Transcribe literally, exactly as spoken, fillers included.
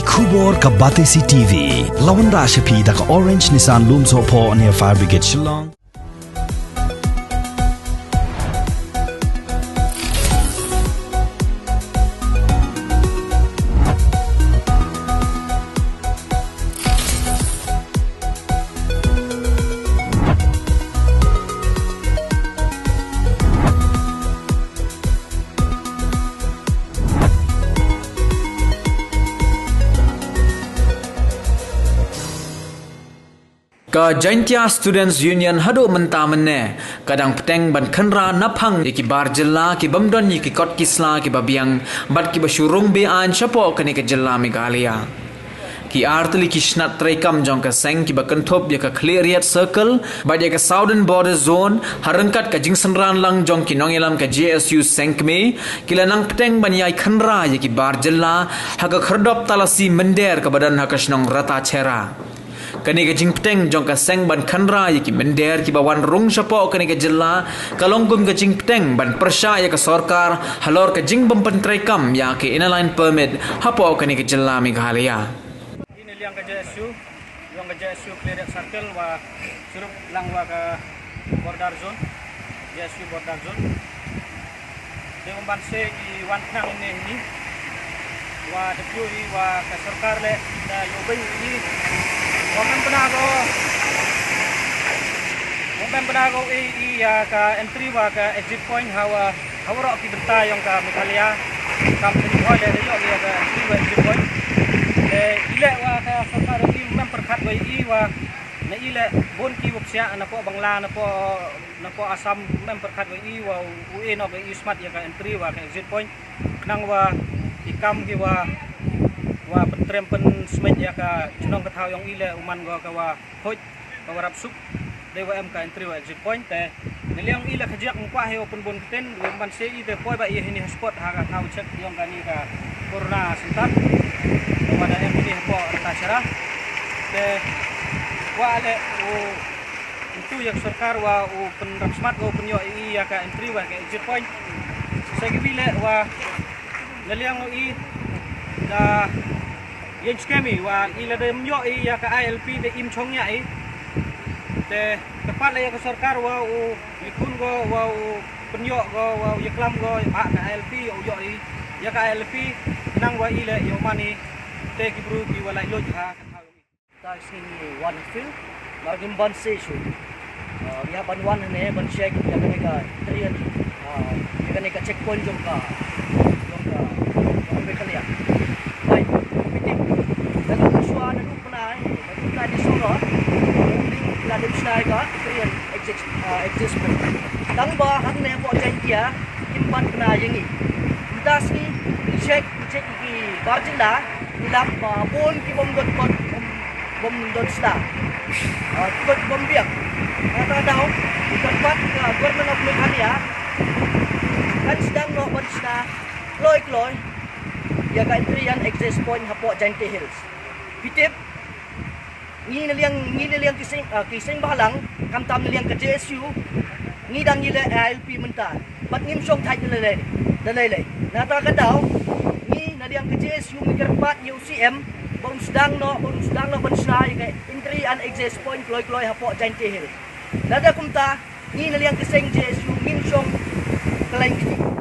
Khubor ka Batesi T V. La wanrah sha phi da ka Orange Nissan Lumsohphoh near Fire Brigade Shillong. Ka Jaintia Students Union haduh mynta mynne ka dang pteng ban khynra naphang ïa ki bar jylla ki bym don ïa ki kot ki sla kiba biang bad kiba shu rung be-aiñ shapoh kane ka jylla Meghalaya. Ki artylli ki shnat treikam jong ka seng kiba kynthup ïa ka Khliehriat Circle bad ïa ka Southern Border Zone, ha ryngkat ka jingsynran lang jong ki nongïalam ka J S U seng kmie, ki la nang pteng ban ïai khynra ïa ki bar jylla ha ka khyrdop talasi mynder kaba don ha ka shnong Ratacherra. Kane ka jingpteng jong ka seng ban khynra ïa ki mynder kiba wan rung shapoh kane ka jylla ka long kum ka jingpteng ban pyrshah ïa ka sorkar halor ka jingbym pyntreikam ïa ka Inner Line Permit hapoh kane ka jylla Meghalaya. Ine liang ka J S U, liang ka J S U Khliehriat Circle wa surup lang wa ka border zone, J S U border zone. Te um ban se i wan khnang ine hini wa da pyu i wa ka sorkar le da ïoh beiñ i wa mem bna ko wa mem bna ko i i ya ka entry wa ka exit point hawa hawa rok ki bynta yong ka Meghalaya. Kam tni hoi le da ïoh i ya ka entry wa exit point. Te i le wa ka sorkar i mem pyrkhat wa i wa na i le bun ki wa psiah na po Bangla na po na po Assam mem pyrkhat wa i wa u e no wa i smat ya ka entry wa ka exit point. Khnang wa i kam ki wa wa pyntrem pynsmet ya ka chnong ka thaw yong i le u man go ka wa hoj ka wa rap suk. Dei wa em ka entry wa exit point te na liang i le ka jiak ngkwah he wa pynbun kten wa ban se i te poi ba i hini hotspot ha ka thaw check yong ka ni ka corona center. Te wa da em hini hapo Ratacherra te wa le u Ntu ïa ka sorkar wa u pynrap smat wa u pynïoh i ya ka entry wa ka exit point. Sa ki wi le wa na liang i da ïeng skhem i wa i la dem ïoh i ya ka I L P da im chong ïa i. Te kyrpad le ïa ka sorkar wa u ïakun go wa u pynïoh go wa u ïaklam go ba ka I L P u ïoh i ya ka I L P nang wa i le ïoh mani te ki bru ki wa lai luj ha ka thaw. Ta sngi ngi wan field, mar ngim ban se shu. Ah, ngi hap ban wan hane, ban check ïa kane ka train, ah, ïa kane ka checkpoint jong ka, jong ka, jong ka Meghalaya. Bai, bitim. Naduh Mynshuwa, naduh Pnai, naduh Pnai District Road, ning la dep shna ïa ka train exit, ah, exit point. Tang ba hangne hapoh Jaintia, kim pat pnai ïa ngi. Mynta sngi, ngi check, ngi check ïa ki bar jylla, ngi lap ba bun ki bym don kot, bym, bym don sla. Ah, kot bym biang. Kata daw, ngi kyrpad ka Government of Meghalaya, kan sdang noh ban shna kloi kloi ïa ka entry and exit point hapoh Jaintia Hills. Phi tip, ngi na liang, ngi na liang ki seng, ah, ki seng bhalang, khamtam na liang ka J S U, ngi dang ngi leh I L P mynta. Bad ngim shong thait da lei lei, da lei lei. Nata ka daw, ngi na liang ka J S U ngi kyrpad ïa u C M ba un sdang noh, ba un sdang noh ban shna ïa ka entry and exit point kloi kloi hapoh Jaintia Hills. Lada kumta, ngi na liang ka seng J S U ngin shong kylleng kti.